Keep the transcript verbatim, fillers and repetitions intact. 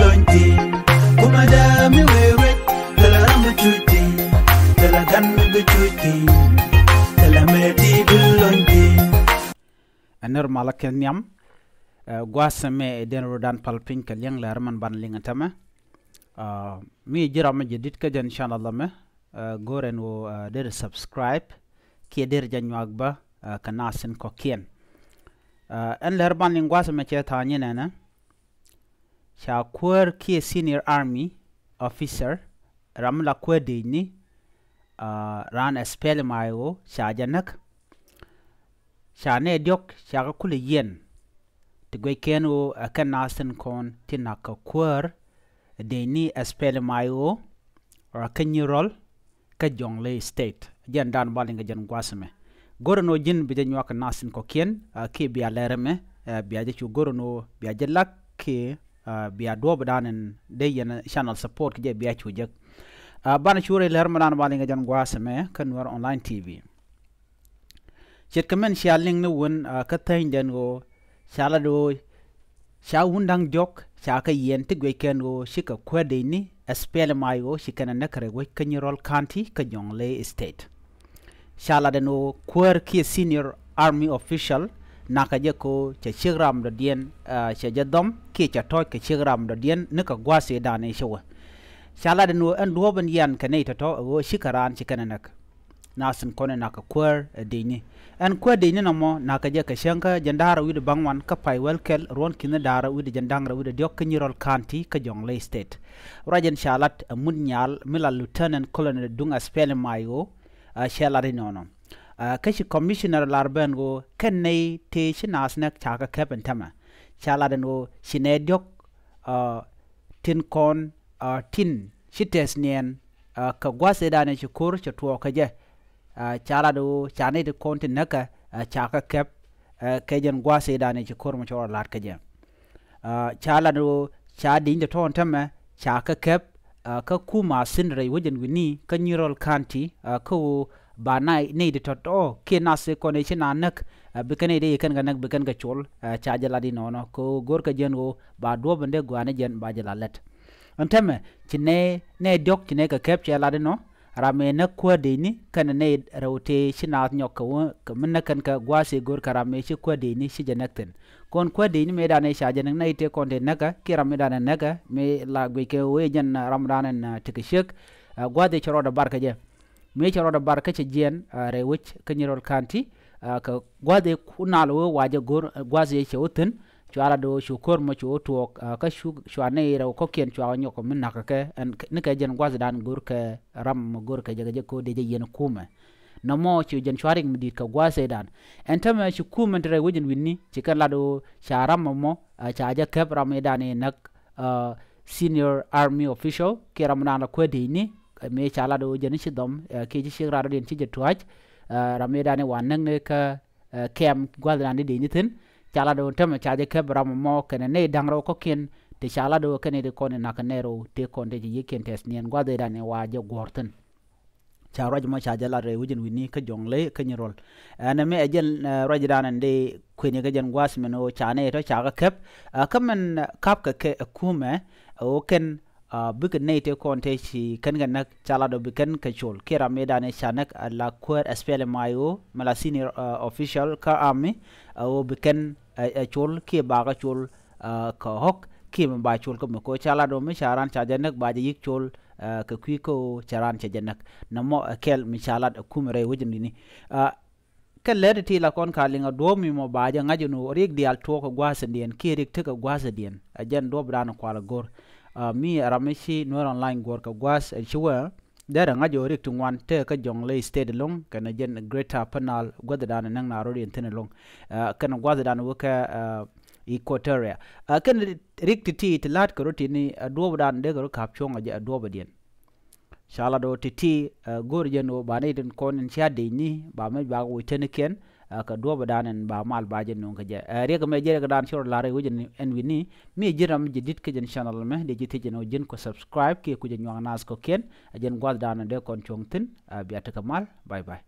Lony ti kuma dee mi wee wec, thilɛ ram mi cuc ti, thilɛ gan mi bi cuc ti, thilɛ mɛ ti bi lony ti. Ɛ nir malä kɛ nhiam. Ɛ, gua̱a̱th ɛmɛ ɛ den rot dan pal piny kɛ liɛŋ lɛr mɛn ban liŋ ɛ tämɛ. Ɛ, mi ji̱ ram mi jɛ dit kä jɛn channel ɛmɛ, ɛ, go̱r ɛn ɣöö, ɛ, der subscribe kiɛ der jɛ nyuak bä, ɛ, kɛ nath tin kɔ̱kiɛn. Ɛ, ɛn lɛr ban liŋ gua̱a̱th ɛmɛ cɛ tha̱a̱ŋ nyin ɛnɛ. Ca kuäär kiɛ senior army officer, ram mi la kuäär dec ni, aa, raan SPLM-IO ca jɛ näk. Ca nɛy diɔ̱k ca kɛ kulɛ yiɛn. Ti guic kɛn ɣöö ɛ kɛn nath tin kɔn ti na̱k kɛ kuäär dec ni SPLM-IO, aa, kä Nyirɔl kä Jonglei State. Jɛn dan bal in kɛ jɛn gua̱a̱th ɛmɛ. Go̱r ɛn ɣöö ji̱n bi jɛ nyuak kɛ nath tin kɔ̱kiɛn, aa, kiɛ bia lɛr ɛmɛ, aa, bia jɛ cu go̱r ɛn ɣöö bia jɛ lak kiɛ, aa, bia duɔ̱ɔ̱p dan in dee yɛn channel support kɛ jɛ bia cu jek. Aa, banɛ cu rɛy lɛr mɛ dan bal in kɛ jɛn gua̱a̱th ɛmɛ kä Nuer Online T V. Ce̱tkɛ mɛn cia liŋ ni wun, aa, kä thäny den ɣöö ca lat ɣöö ca wun da̱ŋ diɔ̱k ca kɛ yiɛn ti guic kɛn ɣöö cikɛ kuäär dec ni SPLM-IO ci kɛn ɛ näk rɛy wec kä Nyirɔl County kä Jonglei State. Ca lat ɛn ɣöö kuäär kiɛ senior army official nakä jɛ kɛ ɣöö cɛ ciek ram dɔ̱diɛn, aa, cɛ jɛ dhɔm kiɛ cɛ tɔ̱ɔ̱c kɛ ciek ram dɔ̱diɛn ni kɛ gua̱a̱th ëëdan ëë cɛ wä. Ca lat ɛn ɣöö ɛn duɔ̱ɔ̱p ɛn yian kɛ nɛy tɔ̱tɔ̱ ɛ ɣöö cikɛ raan ci kɛn ɛ näk. Nath tin kɔn ɛ na̱k kɛ kuäär, ɛ, dec ni. Ɛn kuäär dec ni nɔmɔ na̱k kɛ jɛ kɛ cäŋ kä jɛn da̱ŋ rɛw wi̱cdɛ ba̱ŋ wan kä pay wäl kɛl ruɔ̱n ki̱n da̱ŋ rɛw wi̱cdɛ jɛn da̱ŋ rɛw wi̱cdɛ diɔ̱k kä Nyirɔl County kä Jonglei State. Ruac ɛn ca lat ɛ mut nyal mi la Lieutenant Colonel Duŋ SPLM-IO, aa, cɛ lat inɔnɔ. Aa, kä ci commissioner lar ben ɣöö kɛn nɛy tëë ci nath näk ca kɛ kɛp ɛn tämɛ. Ca lat ɛn ɣöö ci nɛy diɔ̱k, aa, tin kɔn, aa, tin ci tɛth niɛn, aa, kɛ gua̱a̱th ëëdan ëë ci ko̱r cɛ tuɔɔk kä jɛ. Aa, ca lat ɣöö ca nɛy ti kɔn ti näkä, aa, ca kɛ kɛp, aa, kɛ jɛn gua̱a̱th ëëdan ëë ci ko̱r mɔ cɛ rɔ la̱t kä jɛ. Aa, ca lat ɣöö ca dec ni tɔ̱ ɛn tämɛ ca kɛ kɛp, aa, kä kumɛ thi̱n rɛy wec ɛn wi̱ni kä Nyirɔl County, aa, kä ɣöö ba nɛy, nɛy ti tɔ̱tɔ̱ kiɛ nath ti kɔn ëë ci naath näk, aa, bikɛ nɛy ti kɛn kɛ näk bikɛn kɛ col, aa, ca jɛ lat inɔnɔ kɛ ɣöö go̱rkɛ jɛn ɣöö ba duɔ̱ɔ̱p ɛn dee gua̱a̱ni jɛn ba jɛ la lät. Ɛn tämɛ ci nɛy, nɛy diɔ̱k ci nɛy kɛ kɛp cɛ lat inɔ, ram ëë näk kuäär dec ni kɛnɛ nɛy rɛw tëë ci naath nyɔk kɛ wä kɛ mi näk kɛn kɛ gua̱a̱th ëë go̱rkɛ ram ëë ci kuäär dec ni ci jɛ näk thi̱n. Kɔn kuäär dec ni mëëdan ëë ca jɛ näk nɛy tëë kɔn tëë näkä kiɛ ram mëëdan ɛ näkä mëë la guic kɛ ɣöö ëë jɛn ram dan ɛn, aa, tekɛ ciek, aa, gua̱a̱th ëë cɛ rɔɔdɛ bar kä jɛ. Mëë cɛ rɔɔdɛ bar kä cɛ jiɛɛn, aa, rɛy wec kä Nyirɔl County, aa, kɛ gua̱a̱th ëë ku nal ɣöö wa jɛ go̱r, aa, gua̱a̱th ëë cɛ wä thi̱n, cua lat ɣöö cu ko̱r mɔ cu wä tuɔɔk, aa, kä cu, cua nɛy rɛw kɔ̱kiɛn cua nyɔk kɛ mi na̱k kɛ kɛ, ɛn, ni kɛ jɛn gua̱a̱th dan go̱r kɛ ram mɔ go̱r kɛ jɛ kɛ jɛ ko̱ dee jɛ yiɛn kumɛ. Nɔmɔ cu jɛn cua rik mi di̱i̱t kɛ gua̱a̱th ëëdan. Ɛn tämɛ ci kumɛ ti rɛy wec ɛn wi̱ni, ci kɛn lat ɣöö ca ram mɔ mɔ, aa, ca jɛ kɛp ram ëëdan ëë näk, aa, senior army official, kiɛ ram dan la kuäär dec ni, ɛ, mëë ca lat ɣöö jɛn ci dhɔm, ɛ, kiɛ ci ciek rat rɔ̱diɛn ci jɛ tua̱c, ɛ, ram ëëdan ëë wa näk ni kä, ɛ, kɛm gua̱a̱th dan dee dec ni thi̱n, ca lat ɣöö tämɛ ca jɛ kɛp ram mɔ kɛnɛ nɛy da̱ŋ rɛw kɔ̱kiɛn, ti ca lat ɣöö kɛn nɛy ti kɔn ɛ na̱k kɛ nɛy rɛw tëë kɔn tëë ci yiëkiɛn tɛth niɛn gua̱a̱th ëëdan ëë wa jɛ guɔ̱ɔ̱r thi̱n. Ca ruac mɔ ca jɛ lat rɛy wec ɛn wi̱ni kä Jonglei kä Nyirɔl. Ɛn ɛmɛ ɛ jɛn, ɛ, ruac dan ɛn dee kuëni kä jɛn gua̱a̱th min ɣöö ca nɛy tɔ̱ ca kɛ kɛp. Ɛ, kä min, ɛ, ka̱p kɛ kɛ ɛ kumɛ, ɛ, ɣöö kɛn, ɛ, bikɛ nɛy tëë kɔn tëë ci kɛn kɛ näk ca lat ɣöö bi kɛn kɛ col. Kiɛ ram mëëdan ëë ca näk, ɛ, la kuäär SPLM-IO, mi la senior, ɛ, official kä army, ɛ, ɣöö bi kɛn, ɛ, ɛ, col, kiɛ bakɛ col, ɛ, kɛ ɣɔ̱k, kiɛ mi ba col kä mi ko̱ ca lat ɣöö mi ca raan ca jɛ näk ba jɛ yi̱k col, ɛ, kɛ kui̱ kä ɣöö cɛ raan cɛ jɛ näk. Nɔmɔ ɛ kɛl mi ca lat ɛ kumɛ rɛy wec ɛn wi̱ni. Ɛ, kɛ lɛr ti̱ti̱ la kɔn ka liŋ ɛ duɔ̱ɔ̱p mi mɔ ba jɛ ŋa̱c ɛn ɣöö riɛk diaal tuɔɔk kɛ gua̱a̱th ɛn diɛn kiɛ riɛk tekɛ gua̱a̱th ɛn diɛn. Ɛ jɛn duɔ̱ɔ̱p dan kual ɛ go̱r. Ɛ, mi ɛ ram mi ci Nuer Online guɔ̱r kɛ gua̱a̱th ɛ ci wee. Derɛ ŋa̱c ɣöö riɛk ti ŋuan tekɛ kä Jonglei State ɛlɔ̱ŋ kɛnɛ jɛn Greater Upper Nile gua̱a̱th dan ɛ näk na rɔ̱diɛn thi̱n ɛlɔ̱ŋ. Ɛ, kɛnɛ gua̱a̱th dan wä kɛ, ɛ, Equatoria. Ɛ, kɛn riɛk ti̱ti̱ ti la̱t kɛ rɔ ti̱ti̱ ni, ɛ, duɔ̱ɔ̱p dan dee kɛ rɔ ka̱p cuɔ̱ŋ ɛ jɛ, ɛ, duɔ̱ɔ̱p ɛ diɛn. Ca lat ɣöö ti̱ti̱, ɛ, go̱o̱r jɛn ɣöö ba nɛy tin kɔn in cia dec ni ba mec ba kɛ woc tenikiɛn, ɛ, kɛ duɔ̱ɔ̱p ɛ dan in ba mal ba jɛ nööŋ kɛ jɛ. Ɛ, riɛk ɛmɛ jɛ riɛk dan ci rɔ la̱r rɛy wec ɛn, ɛn wi̱ni. Mi ɛ ji̱n ram mi jɛ di̱t kä jɛn channel ɛmɛ dee ji̱ thiec ɛn ɣöö ji̱n kɔ subscribe kiɛ kui̱c ɛ nyuak naath kɔ̱kiɛn. Ɛ jɛn gua̱a̱th dan in dee kɔn cuɔ̱ŋ thi̱n, ɛ, bia tekɛ mal. Bye bye.